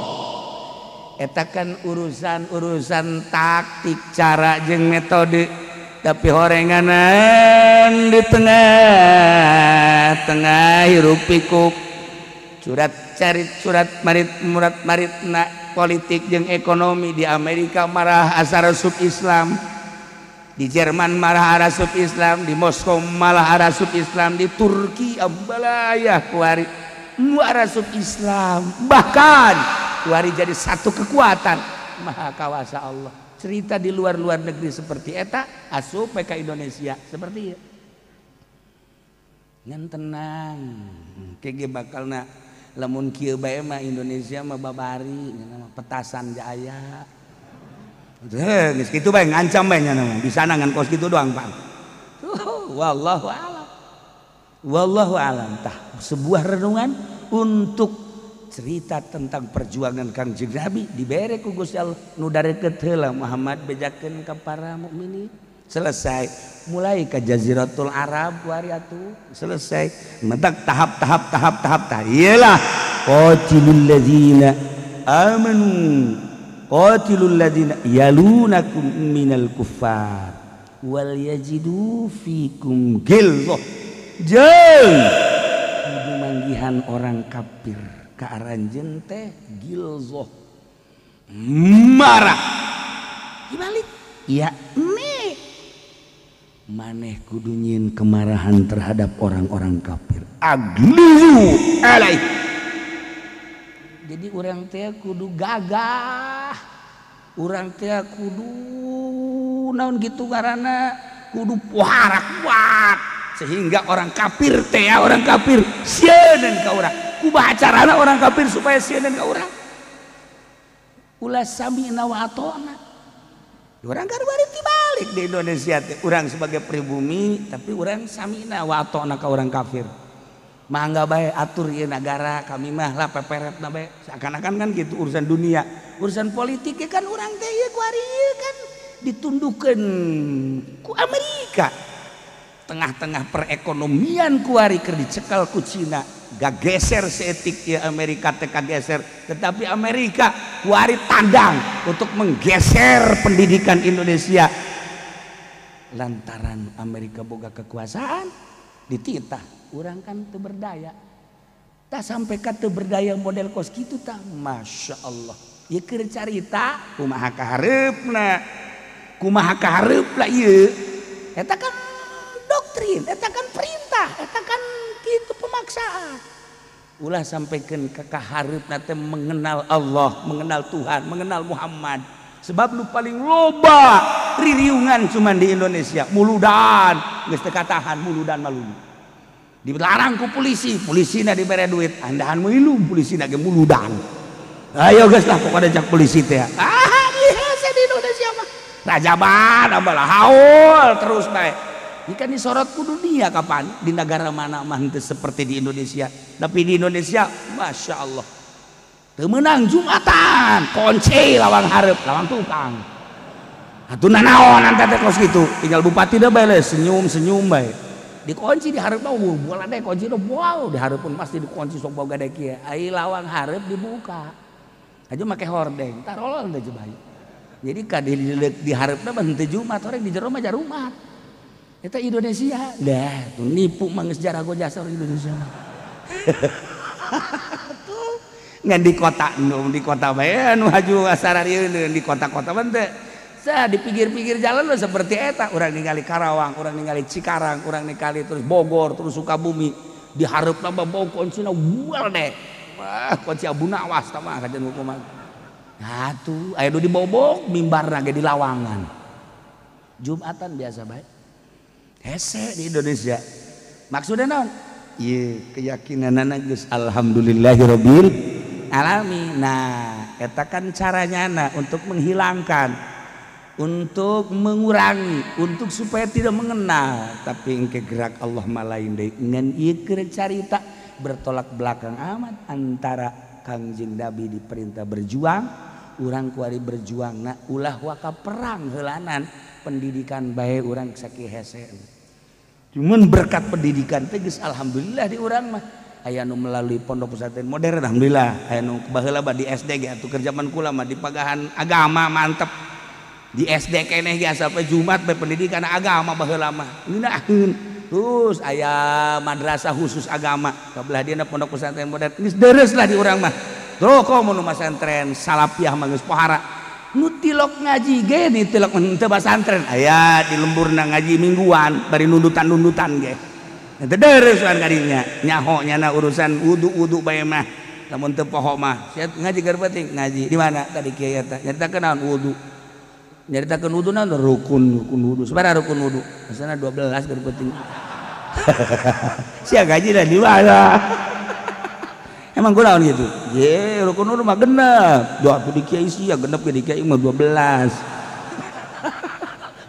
Eta kan urusan-urusan taktik cara jeung metode, tapi horenganan di tengah-tengah hirup pikuk surat carit surat marit murat maritna politik jeung ekonomi. Di Amerika marah asa resep Islam, di Jerman marah arasup Islam, di Moskow malah arasup Islam, di Turki ambalayah kuari mu arasup Islam, bahkan kuari jadi satu kekuatan. Maha kawasa Allah. Cerita di luar-luar negeri seperti eta asup ka Indonesia seperti ieu. Ngan tenang, kege bakalna lamun kieu bae mah Indonesia mah babari petasan jaya. Geus kitu bae ngancam bae nya di sana ngan kos kitu doang, Pak. Wallahu alam. Wallahu alam. Tah sebuah renungan untuk cerita tentang perjuangan Kangjeng Nabi dibere ku Gusti Allah nu dareket heula Muhammad bejakeun ka para mukminin. Selesai, mulai ke Jaziratul Arab kuari atuh selesai. Mentak tahap-tahap tahap-tahap tah. Iyalah qatilul ladzina amanu qatilul ladzina yalunakum minal kuffar wal yajidu fikum ghilzah. Jeung kudu manggihan orang kafir ka aranjeun teh ghilzah, marah. Dibalik ya nih maneh kudu nyieun kemarahan terhadap orang-orang kafir. Aglizu alaih. Jadi urang teh kudu gagah, urang teh kudu naon gitu karena kudu puharak kuat sehingga orang kafir teh orang kafir sieun ka urang. Kumaha carana orang kafir supaya sieun ka urang? Ulah sami'na wa ata'na. Urang kan bari tibalik di Indonesia teh, urang sebagai pribumi tapi urang sami'na wa ata'na ka orang kafir. Mangga bae atur ieu nagara kami mah lah peperetna bae. Seakan-akan kan gitu urusan dunia, urusan politik kan urang teh ieu kuari ieu kan ditundukeun ku Amerika. Tengah-tengah perekonomian kuari keur dicekal ku Cina, gageser seetik ya Amerika teh kageser, tetapi Amerika kuari tandang untuk menggeser pendidikan Indonesia. Lantaran Amerika boga kekuasaan dititah, urang kan teu berdaya. Tah sampai ka teu berdaya model kos kitu tah, Masya Allah. Ieu keur carita kumaha kahareupna, kumaha kahareupna ieu. Eta kan doktrin, eta kan perintah, eta kan kitu pemaksaan. Ulah sampaikan ke kahareupna teh mengenal Allah, mengenal Tuhan, mengenal Muhammad. Sebab lu paling loba ririungan cuman di Indonesia, muludan geus teu katahan, muludan malu. Dilarang ku polisi, polisina dibere duit, andahan milu polisina ge muludan. Ayo geus lah pokoknya cak polisi teh. Ah, hese di Indonesia mah. Rajaban abalah haul terus bae. Ini kan disorot ku dunia kapan di negara mana mah henteu seperti di Indonesia. Tapi di Indonesia Masya Allah. Teu meunang Jumatan, kunci lawang hareup, lawang tukang. Atuh nanaon teh kos kitu, tinggal bupati da bae senyum-senyum bae. Dikunci di hareup mah bola deh kunci do wow di hareup pun pasti dikunci sok boga deh kieu. Ai lawang hareup dibuka. Aja make hordeng, tarolol teh bae. Jadi ka di hareupna mah henteu Jumat, horeng di jero mah jarumat. Eta Indonesia. Dah, tuh nipu mah geus jarago jasa orang Indonesia mah. Tuh ngan di kota nu di kota bae nu haju asararieun di kota-kota mah teu. Sa di pinggir-pinggir jalan lo seperti eta, urang ningali Karawang, urang ningali Cikarang, urang ningali terus Bogor, terus Sukabumi. Di hareupna mah bau kuncina bual deh. Wah, kunci Abu Nawas tah mah kajian hukuman. Nah tuh, aya nu dibobok mimbarna ge di lawangan. Jumatan biasa bae. Hese di Indonesia. Maksudnya naon? Ieu keyakinanana geus alhamdulillahirabbil alamin. Nah, eta kan caranya na untuk menghilangkan, untuk mengurangi, untuk supaya tidak mengenal. Tapi engke gerak Allah malain deui ngan ieu keur carita bertolak belakang amat antara Kangjeng Nabi diperintah berjuang Urang kuari berjuang na ulah waka perang heulanan pendidikan bae urang sakieu hese. Cuman berkat pendidikan teh geus alhamdulillah di urang mah aya nu melalui pondok pesantren modern alhamdulillah, aya nu baheula mah di SD ge atuh keur zaman kula mah di pagahan agama mantep. Di SD keneh ge sampai Jumat bae pendidikan agama baheula mah. Ngeunaheun. Terus aya madrasah khusus agama kabelah dieuna pondok pesantren modern geus deres lah di urang mah. Terus komo nu masantren salafiah mah geus pohara. Nu tilok ngaji ge ni tilok teu basantren aya di lemburna ngaji mingguan bari nundutan-nundutan ge. Teu deres kan kadinya nyaho nyana urusan wudu-wudu bae mah lamun teu poho mah sia ngaji keur penting ngaji di mana tadi kiai eta nyaritakeun naon wudu. Nyaritakeun wudu naon rukun rukun wudu sabaraha rukun wudu asana 12 keur penting. Sia ngaji da di mana? Emang gue lawan gitu. Ye, rukun wudu mah genep. Doa tuh di kiai sia genep ge di kiai mah 12.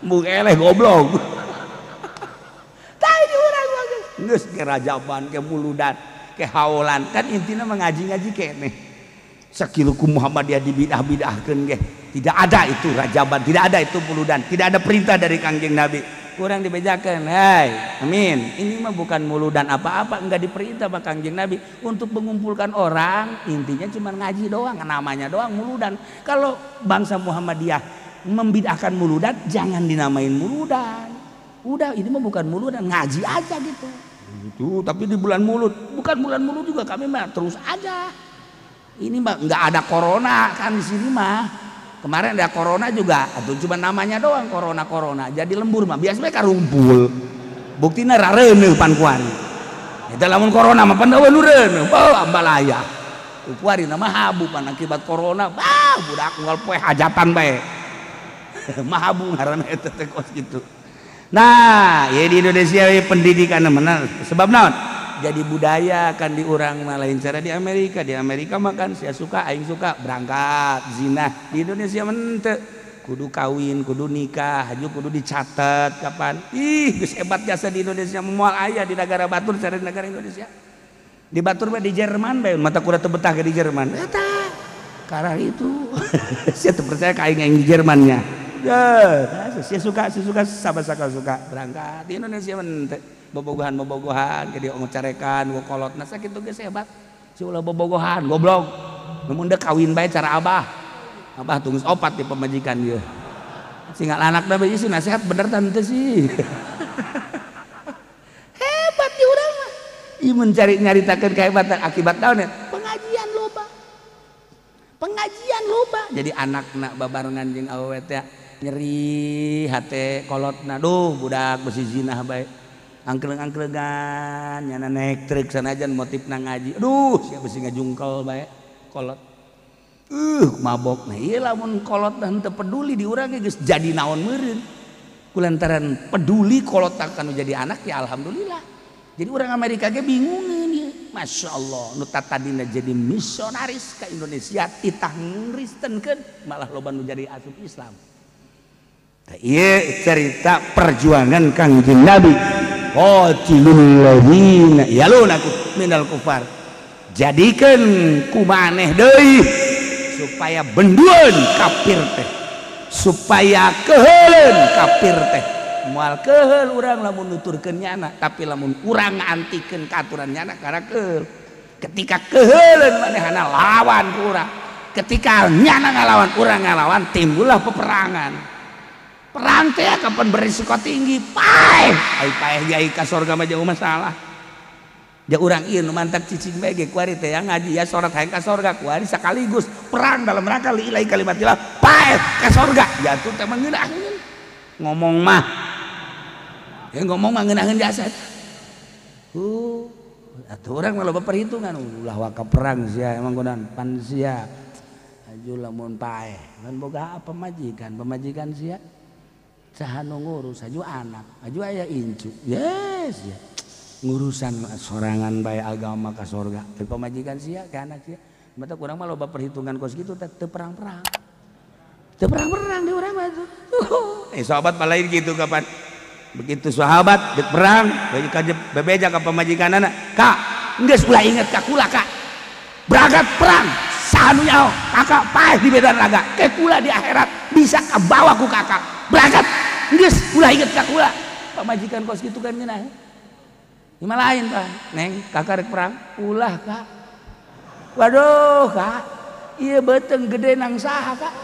Mung eleh goblok. Tah di urang mah geus ke rajaban, ke muludan, ke haolan. Kan intina mah ngaji-ngaji keneh. Sakieu ku Muhammadiyah dibidah-bidahkeun ge. Tidak ada itu rajaban, tidak ada itu muludan, tidak ada perintah dari Kangjeng Nabi. Kurang dibejakan, hai, amin. Ini mah bukan muludan apa-apa, enggak diperintah sama Kangjeng Nabi untuk mengumpulkan orang. Intinya cuma ngaji doang, namanya doang muludan. Kalau bangsa Muhammadiyah membidahkan muludan, jangan dinamain muludan. Udah, ini mah bukan muludan, ngaji aja gitu. Itu, tapi di bulan mulud, bukan bulan mulud juga kami mah terus aja. Ini mah enggak ada corona kan di sini mah. Kemarin ada corona juga, atau cuma namanya doang corona-corona. Jadi lembur mah biasanya karumpul. Buktina rareuneuh pan kuari. Eta lamun corona mah pan eueuh nu reuneuh, beuh ambalaya. Kuari nama habu pan akibat corona, bah budak unggal poe hajatan bae. Mahabu ngaranna eta teh kos kitu. Nah, ya di Indonesia ya pendidikan mana sebab naon? Jadi budaya kan di urang mah lain cara di Amerika. Di Amerika mah kan sia suka aing suka berangkat zina. Di Indonesia mah henteu. Kudu kawin, kudu nikah, haju kudu dicatat kapan. Ih, geus hebat jasa di Indonesia moal aya di negara batur cara di negara Indonesia. Di batur mah di Jerman bae mata kuda teu betah ge di Jerman. Eta karena itu sia teu percaya ka aing aing di Jermannya. Ya, sia suka, sia suka sama-sama suka berangkat. Di Indonesia mah henteu. Bobogohan-bobogohan ke dia ngocarekan kolot nah sakitu geus hebat. Si ulah bobogohan goblok. Mun deuk kawin bae cara abah. Abah tunggus opat di pemajikan ieu. Singgal anakna bae sih nasihat bener tante sih. Hebat di urang mah. Ieu mencari nyaritakeun kehebatan akibat naon ya? Pengajian loba. Pengajian loba. Jadi anakna babarengan jeung awewe teh nyeri hate kolotna duh budak besi zinah bae. Angkleng-angklengan nyana naik truk sanajan motifna ngaji. Aduh, sia besi ngajungkel bae kolot. Mabok. Nah, ieu lamun kolot henteu peduli di urang ge geus jadi naon meureun. Kulantaran peduli kolot akan jadi anak ya alhamdulillah. Jadi orang Amerika ge bingungeun ieu. Masya Allah, nu tadina jadi misionaris ka Indonesia titah ngristenkeun malah loba nu jadi asup Islam. Tah ieu cerita perjuangan Kangjeng Nabi. Qatilul ladzina yalunakum minal kufar. Jadikeun ku maneh deui supaya bendueun kafir teh, supaya keheuleun kafir teh. Moal keheul urang lamun nuturkeun nyana, tapi lamun urang ngantikeun ka aturan nyana karena keheul. Ketika keheuleun manehna lawan ku urang, ketika nyana ngalawan urang ngalawan, timbullah peperangan. Perang teh kapan berisiko tinggi, paeh. Ai paeh ge ai ka sorga mah jauh masalah. Ja urang ieu nu mantak cicing bae ge kuari teh yang ngaji ya sorat hayang ka sorga kuari sekaligus perang dalam rangka lillahi kalimatillah paeh ka sorga. Jatuh teh mah ngeunaheun. Ngomong mah. Ya ngomong mah ngeunaheun jasa. Atuh urang mah loba perhitungan ulah waka perang sia emang godan pan sia. Aju lamun paeh, kan boga apa pamajikan, pamajikan sia. Saha nu ngurus aju anak, aju aya incu. Yes ya. Ngurusan sorangan bae agama ka sorga. Tapi pamajikan sia ka anak sia. Mata kurang mah loba perhitungan kos kitu teh teu perang-perang. Teu perang-perang di urang mah tuh. Sahabat mah lain gitu kapan. Begitu sahabat dek perang, bebeja ka pamajikanana, "Kak, geus ulah inget ka kula, Kak. Berangkat perang, Saha nu nyaho? Kakak paeh di medan laga. Ke kula di akhirat bisa kabawa ku kakak. Berangkat. Geus ulah inget ka kula. Pamajikan kos kitu kan ngeunah. Gimana lain Pak? Neng, kakak rek perang. Ulah Kak. Waduh Kak. Ieu beuteung gede nang saha Kak.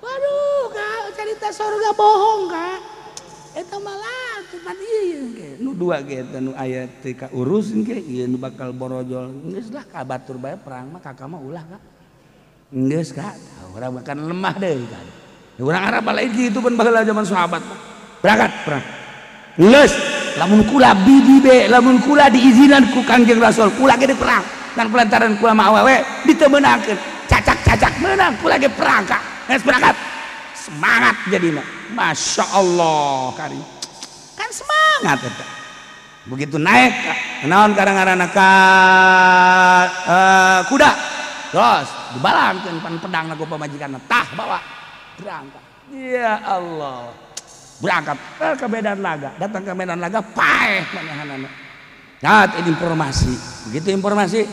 Waduh Kak, cerita surga bohong Kak. Eta malah cuman ieu ge. Nu dua ge eta nu aya teu kaurus ge ieu nu bakal borojol. Geus lah ka batur bae perang mah kakak mah ulah Kak. Geus Kak, urang makan lemah deui kan. Urang Arab lain kitu pan baheula zaman sahabat. Berangkat perang. Geus, lamun kula bidi be, lamun kula diizinan ku Kangjeng Rasul, kula ge perang. Kan pelantaran kula mah awewe diteu meunangkeun. Cacak-cacak meunang kula ge perang Kak. Geus berangkat. Semangat jadina. Masya Allah kari. Kan semangat eta. Begitu naik naon kadang-kadang ka kuda. Terus dibalangkeun pan pedang ku pamajikanna tah bawa berangkat. Ya Allah. Berangkat ke medan laga, datang ke medan laga paeh manehanana. Nah, ini informasi. Begitu informasi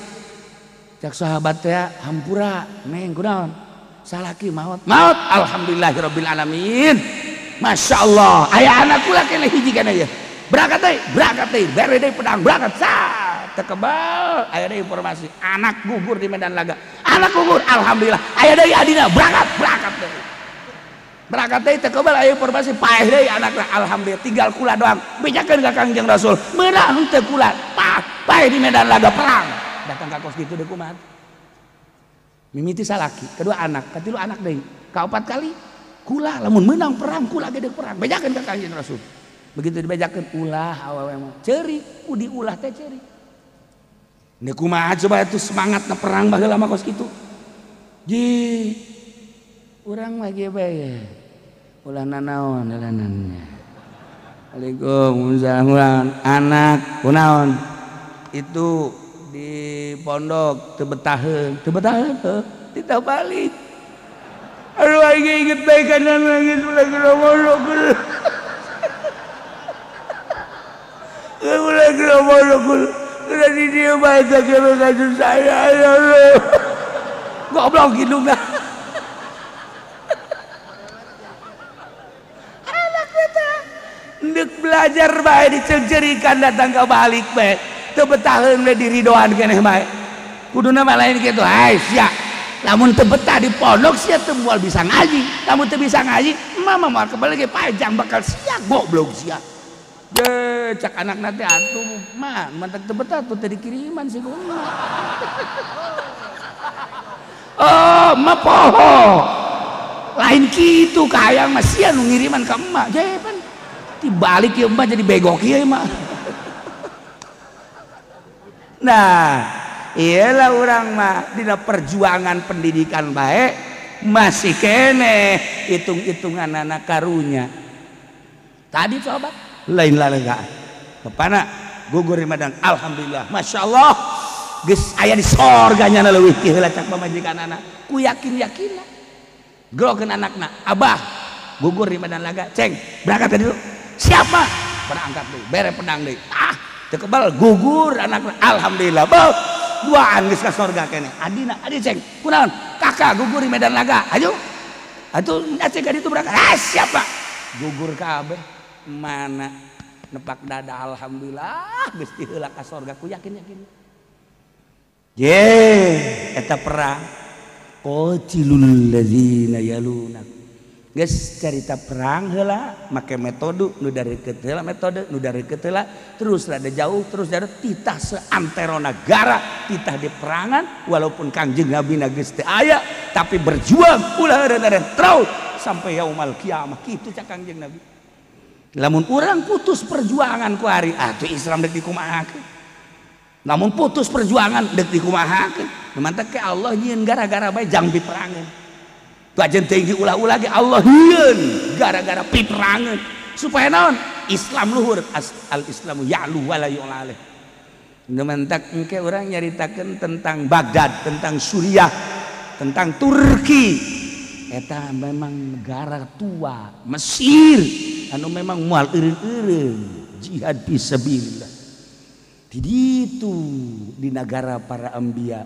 cak sahabat teh hampura neng kunaon? Salaki maut. Maut alhamdulillahirabbil alamin. Masya Allah, aya anak kula keneh hiji keneh ieu. Berangkat deui, bere deui pedang, berangkat. Sah, teu kebal, aya deui informasi anak gugur di medan laga. Anak gugur, alhamdulillah. Aya deui adina, berangkat, berangkat deui. Berangkat deui teu kebal aya informasi paeh deui anakna, alhamdulillah tinggal kula doang. Bejakeun ka Kangjeng Rasul, meunang teu kula, paeh di medan laga perang. Datang ka kos kitu deui kumaha? Mimiti salaki, kedua anak, katilu anak deui, kaopat kali kula lamun menang perang kula gede perang. Bejakeun ka Kangjeng Rasul. Begitu dibejakeun ulah awewe mah ceurik, ku diulah teh ceurik. Deuk kumaha coba itu semangatna perang baheula mah kos kitu. Ji urang mah ge bae. Ulah nanaon jalanannya. Waalaikumsalam anak kunaon? Itu di pondok teu betaheun, teu betaheun heuh, titah balik. Aduh aing inget bae kana nangis ulah gerobolok. Ulah gerobolok. Ulah di dieu bae sakeureun kasus saya. Ya Allah. Goblok hidungna. Anak eta ndek belajar bae diceungceurikan datang ka balik bae. Teu betaheun we diridoan keneh bae. Kuduna mah lain kitu. Hai sia. Lamun teu betah di pondok sia teu moal bisa ngaji. Lamun teu bisa ngaji, mama moal kebalik ge panjang bakal sia goblok sia. Je cak anakna teh atuh mah mantak teu betah tuh teu dikiriman si guna. Oh, mah poho. Lain kitu ka hayang mah sia nu ngiriman ka emak. Je pan dibalik ieu emak jadi begok ieu mah. Nah, iyalah orang mah dina perjuangan pendidikan baik masih keneh hitung-hitungan anak karunya. Tadi coba lain lalega. Kepana gugur di madang alhamdulillah, masya Allah, geus aya di sorganya na leuwih ti heula cak pamajikan anak. Ku yakin-yakinna. Grokeun anakna, abah gugur di medan laga, ceng berangkat dulu. Siapa? Berangkat deui, bere pedang deui. Ah, teu kebal gugur anakna, alhamdulillah. Beuh, duaan geus ka sorga keneh. Adina, adi ceng, kunaon? Kakak gugur di medan laga. Ayo. Atuh aceng ka ditu berangkat. Ah, siapa? Gugur kabeh. Mana nepak dada alhamdulillah geus ti heula ka sorga ku yakin-yakin. Ye, eta perang. Qatilul ladzina yalunak. Geus carita perang heula make metode nu dareukeut heula metode nu dareukeut heula terus rada jauh terus rada titah seantero nagara titah di perangan walaupun Kangjeng Nabi na geus teu aya tapi berjuang ulah eureun terus sampai yaumal kiamah kitu cak Kangjeng Nabi. Lamun urang putus perjuangan ku ari atuh Islam deuk dikumahakeun. Lamun putus perjuangan deuk dikumahakeun. Mantak ke Allah nyieun gara-gara bae jang piperangan. Bajen teuing diulah-ulah ge Allah nyieun gara-gara piperangan supaya naon? Islam luhur, al Islamu ya'lu wa la yu'la alaih. Mantak engke urang nyaritakeun tentang Baghdad, tentang Suriah, tentang Turki. Eta memang negara tua, Mesir anu memang moal eureun-eureun jihad fisabilillah. Di ditu di negara para anbiya,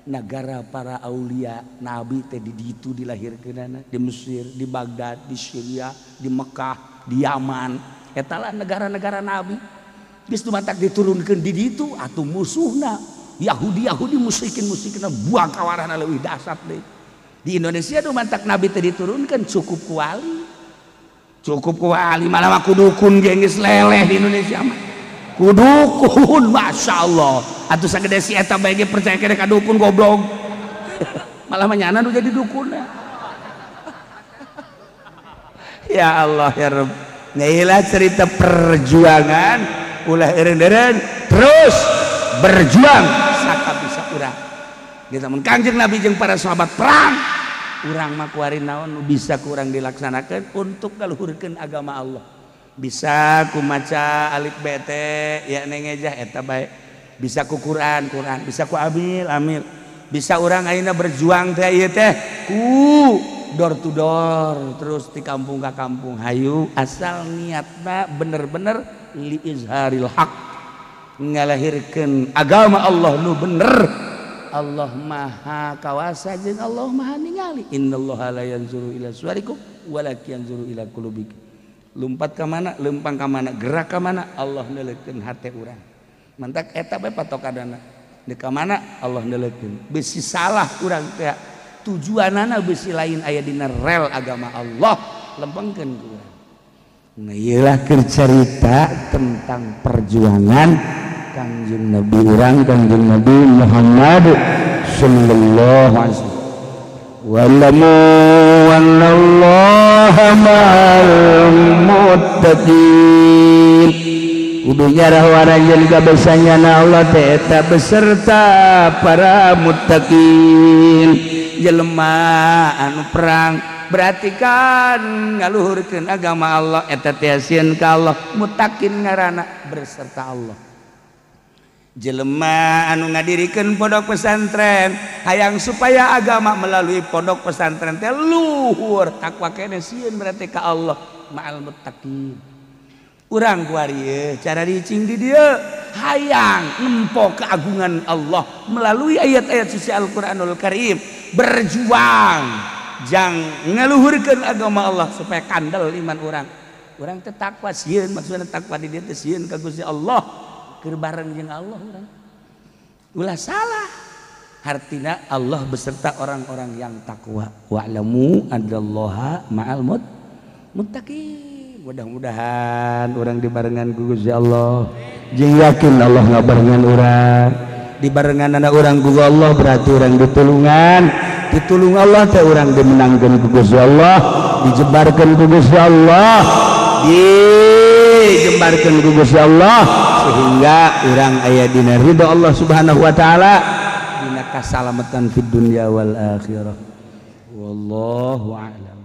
negara para aulia, nabi teh di ditu dilahirkeunana, di Mesir, di Baghdad, di Syria, di Mekah, di Yaman. Eta lah negara-negara nabi. Geus dumatak diturunkeun di ditu atuh musuhna Yahudi-Yahudi musyrikin-musyrikin buang kawarana leuwih dahsyat deui. Di Indonesia dumatak nabi teh diturunkeun cukup ku wali. Cukup ku wali malah mah kudukun ge geus leleh di Indonesia mah. Kudukun Masya Allah. Atuh sagede si eta bae ge percaya keneh ka dukun goblok. Malah mah nyana nu jadi dukunna. Ya Allah ya Rabb. Nah, inilah cerita perjuangan ulah eureun-eureun terus berjuang saka bisa urang. Gitu mun Kangjeng Nabi jeung para sahabat perang, urang mah kuari naon nu bisa kurang dilaksanakeun untuk ngaluhurkeun agama Allah. Bisa ku maca alif b t ya nengejah eta bae. Bisa ku Quran, Quran, bisa ku amil, amil. Bisa urang ayeuna berjuang teh ieu teh ku door to door terus di kampung ka kampung hayu asal niatna bener-bener li izharil haq ngalahirkeun agama Allah nu bener. Allah maha kawasa jeung Allah maha ningali. Innallaha la yanzuru ila suwarikum walakin yanzuru ila qulubikum. Lumpat ka mana, lempang ka mana, gerak ka mana, Allah neuleukeun hate urang. Mantak eta bae patokanana. Di ka mana Allah neuleukeun. Besi salah urang teh tujuanana besi lain aya dina rel agama Allah, lempengkeun ku urang. Nah, ieulah keur carita tentang perjuangan Kangjeng Nabi urang, Kangjeng Nabi Muhammad sallallahu alaihi wasallam. Wa'lamu annallaha ma'al muttaqin. Kudu nyarah waranjeun kabesanyana Allah teh eta beserta para muttaqin. Jelema anu perang berarti kan ngaluhurkeun agama Allah eta teh sieun ka Allah, muttaqin ngaranna beserta Allah. Jelema anu ngadirikeun pondok pesantren hayang supaya agama melalui pondok pesantren teh luhur takwa keneh sieun berarti ka Allah ma'al muttaqin. Urang kuari ieu cara ricing di dieu hayang nempo keagungan Allah melalui ayat-ayat suci Al-Qur'anul Karim, berjuang jang ngaluhurkeun agama Allah supaya kandel iman urang. Urang teh takwa sieun, maksudna takwa di dieu teh sieun ka Gusti Allah, keur bareng jeung Allah urang. Ulah salah. Hartina Allah beserta orang-orang yang takwa. Wa'lamu annallaha ma'al muttaqin. Mudah-mudahan orang dibarengan ku Gusti Allah. Jeung yakin Allah ngabarengan urang. Dibarengan anak urang ku Allah berarti urang ditulungan. Ditulung Allah teh urang dimenangkeun ku Gusti Allah, dijebarkeun ku Gusti Allah, dijembarkeun ku Gusti Allah sehingga urang aya dina ridho Allah Subhanahu wa taala, dina kasalamatan fid dunya wal akhirah. Wallahu a'lam.